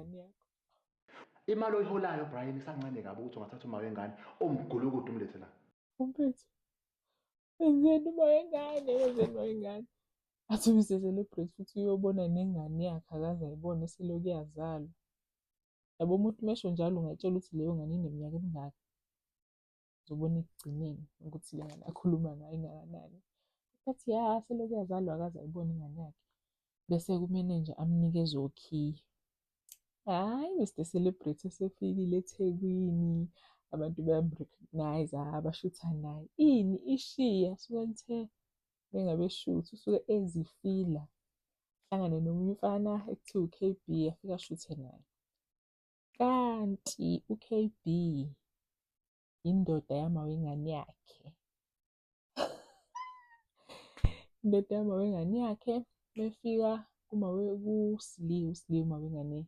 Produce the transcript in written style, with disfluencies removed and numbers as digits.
ingane yakho. Imali oyiholayo Brian isancane kabi ukuthi ungathatha uma wengane omgulukudu umlethe la. Umphethu wenzeni uma wengane, wenzeni uma wengane. Athi Mr Celebrate futhi uyobona nengane yakhe akaze ayibone selokhu yazalwa. Yabo umuntu mesho njalo ungayitshela ukuthi leyo ngane ineminyaka emingaki. Uzobona ekugcineni ukuthi le ngane akhuluma ngayo ingakanani. Athi ya selokhu yazalwa akaze ayibone ingane yakhe. Bese kumenenja amnikeze okhiye. Hhayi Mr Celebrity esefikile eThekwini, abantu bayam-recognise-a, bashutha naye. Ini ishiya suke lithe mengabe eshutha usuke ezifila. Ahlangane nomunye umfana ekuthiwa u-K_B afike ashuthe naye. Kanti u-K_B indoda yamawengane yakhe. Indoda yamawengane yakhe befika kuSli, uSli umawengane.